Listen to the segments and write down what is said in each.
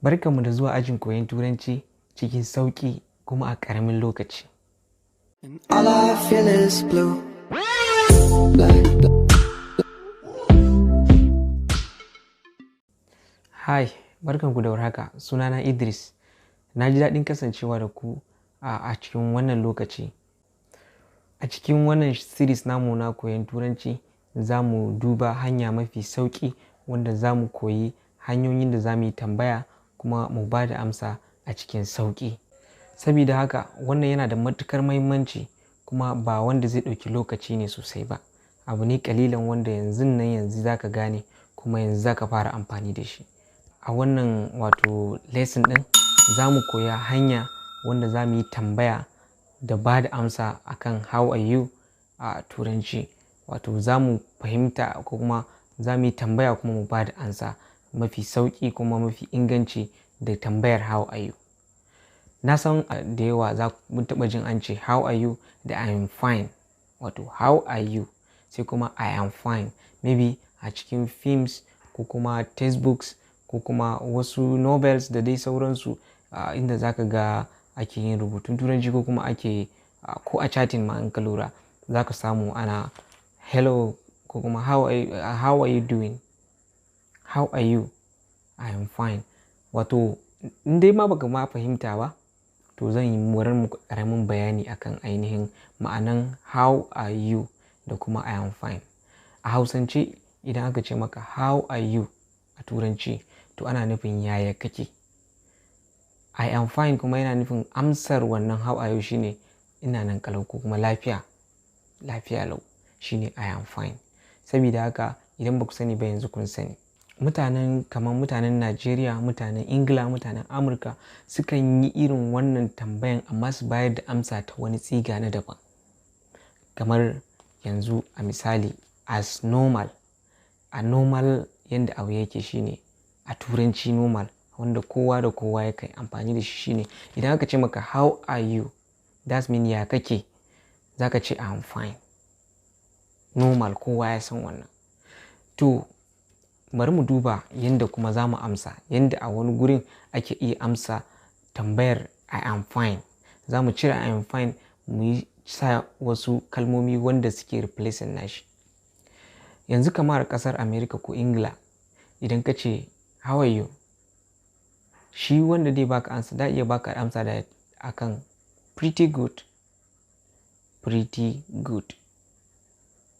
Barkanmu da zuwa ajin koyon Turanci cikin sauƙi kuma a ƙaramin lokaci. And all I feel is blue. Black, Hi, barkanku da warhaka. Sunana Idris. Na ji daɗin kasancewa da ku a cikin wannan lokaci. A cikin wannan series namu na koyon Turanci, za mu duba hanya mafi sauƙi wanda za mu koyi hanyoyin da za mu yi tambaya kuma mu ba da amsa a cikin sauƙi. Sabida haka wannan yana da matuƙar muhimmanci kuma ba wanda zai ɗauki lokaci ne sosai ba. Abu ne ƙalilan wanda yanzun nan yanzu za ka gane kuma yanzu za ka fara amfani da shi. A wannan wato lesson ɗin za mu koya hanya wanda za mu yi tambaya da ba da amsa akan "How are you?" a Turanci. Wato za mu fahimta ko kuma za mu yi tambaya kuma mu ba da amsa mafi sauƙi kuma mafi inganci da tambayar "How are you?" Na san da yawa za mun taɓa jin an ce "How are you?" da "I am fine." Wato "How are you?" sai kuma "I am fine." Maybe a cikin films ko kuma textbooks ko kuma wasu novels da dai sauransu, inda za ka ga ake yin rubutun Turanci ko kuma ake ko a chatting ma, in ka lura za ka samu ana "Hello" ko kuma "How are you doing?" "How are you?" "I am fine." Wato in dai ma baka ma fahimta ba, to zan yi muku ƙaramin bayani akan ainihin ma'anan "How are you?" da kuma "I am fine." A Hausance, idan aka ce maka "How are you?" a Turanci, to ana nufin yaya kake. "I am fine" kuma yana nufin amsar wannan "How are you?" shine ina nan ƙalau ko kuma lafiya, lafiya lau shine "I am fine." Sabida haka idan ba ku sani ba, yanzu kun sani. Mutanen kamar mutanen Najeriya, mutanen Ingila, mutanen Amurka sukan yi irin wannan tambayan amma su bayar da amsa ta wani tsiga na daban. Kamar yanzu a misali, as normal, a normal yanda abu yake shine a Turanci normal wanda kowa da kowa yakan amfani da shi shine idan aka ce maka "How are you?" That's mean ya kake, za ka ce "I am fine." Normal, kowa ya san wannan. To, bari mu duba yanda kuma za mu amsa, yanda a wani gurin ake iya amsa tambayar "I am fine." Za mu cire "I am fine" mu yi sa wasu kalmomi wanda suke replacing nashi. Yanzu kamar a ƙasar America ko Ingila, idan ka ce "How are you?" Shi wanda zai baka amsa da iya baka amsa da akan "Pretty good, pretty good"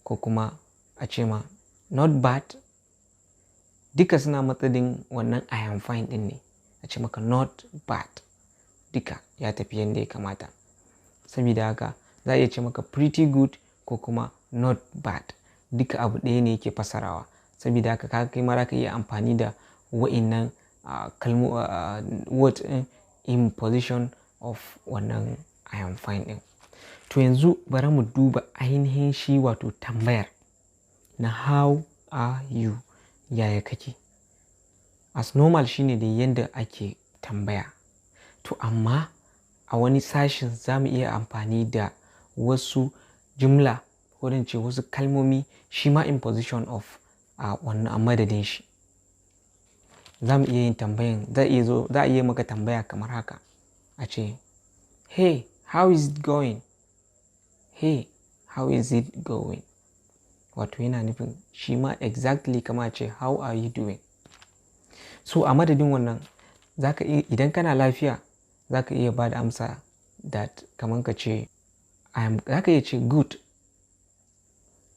ko kuma a ce ma "Not bad." Duka suna matsayin wannan "I am fine" ɗin ne. A ce maka "Not bad." Duka ya tafi yanda ya kamata. Sabida haka za a iya ce maka "Pretty good" ko kuma "Not bad." Duka abu ɗaya ne yake fassarawa. Sabida haka ka kai ma za ka iya amfani da wa'innan kalmo word ɗin in position of wannan "I am fine" ɗin. To, yanzu bari mu duba ainihin shi wato tambayar na "How are you?" Yaya kake? As normal shine dai yanda ake tambaya. To, amma a wani sashin za mu iya amfani da wasu jumla ko in ce wasu kalmomi shi ma in position of a wannan a madadin shi. Za mu iya yin tambayan, za iya zo, za a iya maka tambaya kamar haka. A ce, "Hey, how is it going?" "Hey, how is it going?" Wato yana nufin shi ma exactly kamar a ce "How are you doing?" So a madadin wannan, za ka iya, idan kana lafiya, za ka iya ba da amsa that kamar ka ce I am, za ka iya ce "Good."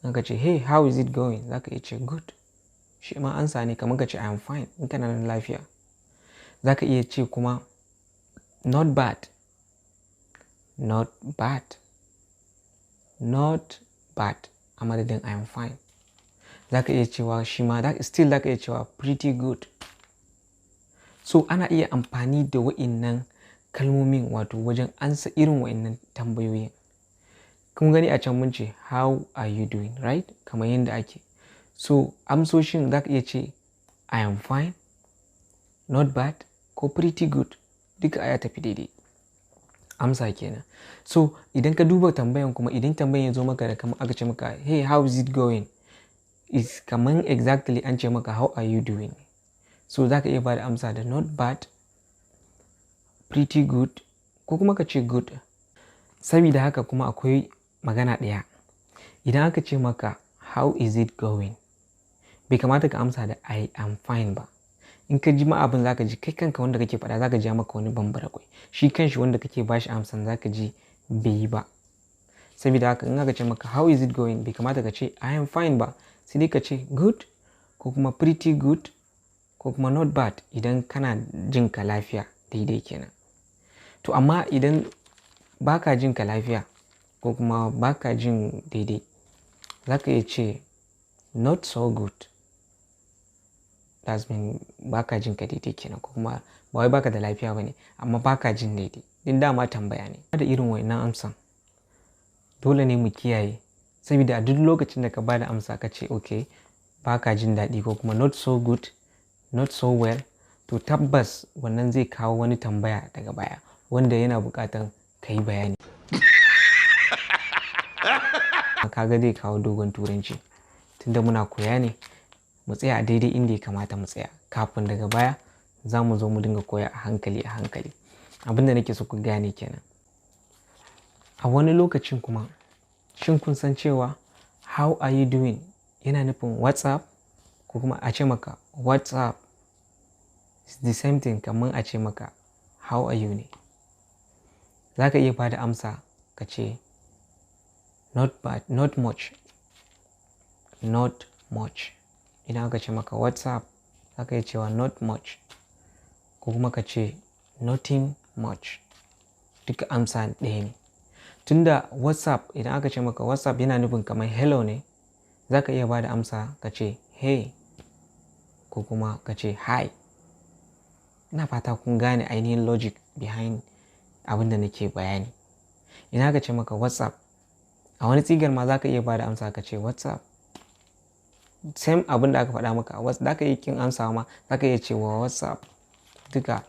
Za ka ce, "Hey, how is it going?" Za ka iya ce "Good." Shi ma amsa ne kamar ka ce "I am fine" in kana nan lafiya. Za ka iya ce kuma "Not bad, not bad, not bad" a madadin "I am fine." Za ka iya cewa shi ma still za ka iya cewa "Pretty good." So ana iya amfani da wa'innan kalmomin wato wajen amsa irin wa'innan tambayoyin. Kun gani a can mun ce "How are you doing?" Right? Kamar yadda ake. So amsoshin za ka iya ce "I am fine", "Not bad" ko "Pretty good." Duka ya tafi daidai. Amsa kenan. So idan ka duba tambayan kuma, idan tambayan ya zo maka da kamar aka ce maka "Hey, how is it going?" Is kamar exactly an ce maka "How are you doing?" So za ka iya ba da amsa da "Not bad" Pretty good, ko kuma ka ce good. Sabida haka kuma akwai magana ɗaya. Idan aka ce maka "How is it going?", bai kamata ka amsa da "I am fine" ba. In ka ji ma abin, zaka ji kai kanka wanda kake faɗa zaka ji maka wani bambara kwai. Shi kanshi wanda kake bashi amsan zaka ji bai yi ba. Saboda haka in aka ce maka "How is it going?", bai kamata ka ce "I am fine" ba, sai dai ka ce good, ko kuma pretty good, ko kuma not bad idan kana jin ka lafiya daidai kenan. To amma idan baka jin ka lafiya ko kuma baka jin daidai, za ka iya ce not so good. That's mean baka jin ka daidai kenan, ko kuma ba wai baka da lafiya bane, amma baka jin daidai. Din dama tambaya ne. Da irin wannan amsan dole ne mu kiyaye, saboda a duk lokacin da ka bada amsa ka ce okay, baka jin daɗi, ko kuma not so good, not so well, to tabbas wannan zai kawo wani tambaya daga baya wanda yana buƙatan ka yi bayani. Kaga zai kawo dogon turanci. Tunda muna koya ne, mu tsaya a daidai inda ya kamata mu tsaya, kafin daga baya za mu zo mu dinga koya a hankali a hankali. Abin da nake so ku gane kenan. A wani lokacin kuma, shin kun san cewa "How are you doing?" yana nufin "What's up?" Ko kuma a ce maka "What's up", it's the same thing kamar a ce maka "How are you?" ne. Za ka iya bada amsa ka ce not bad, not much, not much. Idan aka ce maka "What's up?", za ka iya cewa not much, ko kuma ka ce nothing much. Duka amsa ɗaya ne. Tunda "What's up", idan aka ce maka "What's up" yana nufin kamar hello ne, za ka iya bada amsa ka ce hey, ko kuma ka ce hi. Ina fata kun gane ainihin logic behind abin da nake bayani. Idan aka ce maka "What's up", a wani tsigar ma za ka iya bada amsa ka ce "What's up". Same abin da aka faɗa maka, za ka iya kin amsa ma, za ka iya cewa "What's up" duka.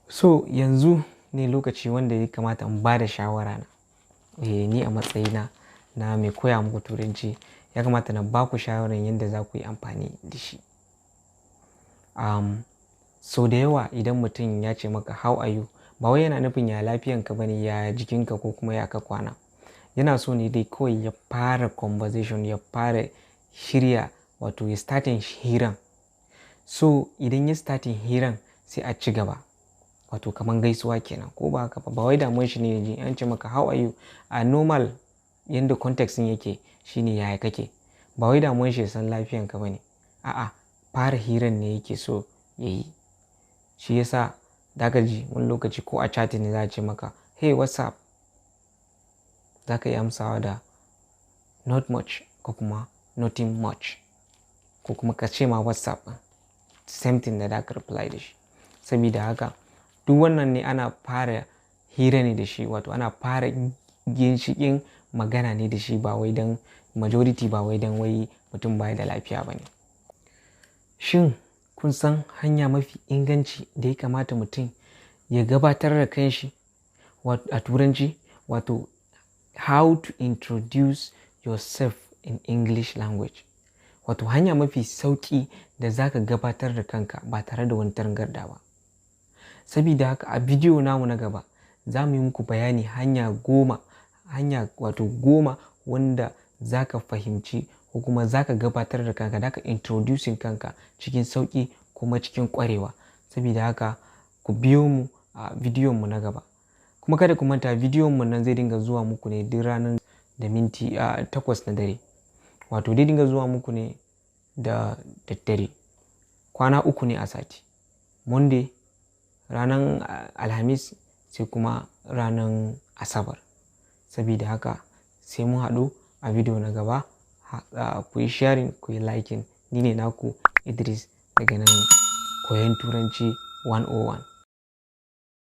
So yanzu ne lokaci wanda ya kamata in bada shawara na. Eh, ni a matsayina na mai koya muku turanci, ya kamata na ba ku shawarar yadda za ku yi amfani da shi. So da yawa idan mutum ya ce maka "How are you?", ba wai yana nufin ya lafiyanka bane, ya jikinka, ko kuma ya ka kwana. Yana so ne dai kawai ya fara conversation, ya fara shirya, wato ya starting hiran. So idan ya starting hiran, sai a ci gaba. Wato kamar gaisuwa kenan, ko ba haka ba? Ba wai damuwar shi ne ya ji an ce maka "How are you?" A normal yanda context ɗin yake shine yaya kake. Ba wai damuwar shi ya san lafiyanka bane. A'a, fara hiran ne yake so ya yi. Shi yasa za ka ji wani lokaci ko a chatting ne za a ce maka "Hey, what's up?", za ka iya amsawa da not much, ko kuma nothing much, ko kuma ka ce ma "What's up" ɗin. Same thing da za ka reply da shi. Sabida haka duk wannan ne ana fara hira ne da shi, wato ana fara ginshiƙin magana ne da shi, ba wai don majority, ba wai don wai mutum baya da lafiya ba ne. Shin kun san hanya mafi inganci da ya kamata mutum ya gabatar da kanshi a turanci, wato how to introduce yourself in English language? Wato hanya mafi sauƙi da za ka gabatar da kanka ba tare da wani tangarɗa ba. Sabida haka a bidiyo namu na gaba za mu yi muku bayani hanya 10, hanya wato 10 wanda za ka fahimci ko kuma za ka gabatar da kanka, za ka introducing kanka cikin sauƙi kuma cikin ƙwarewa. Sabida haka ku biyo mu a bidiyon mu na gaba. Kuma kada ku manta, bidiyon mu nan zai dinga zuwa muku ne duk ranar da minti 8 na dare. Wato zai dinga zuwa muku ne da daddare. Kwana 3 ne a sati. Monday, ranar Alhamis, sai kuma ranar Asabar. Sabida haka sai mun haɗu a bidiyo na gaba. Ku yi sharing, ku yi liking. Ni ne naku Idris daga nan Koyon Turanci 101.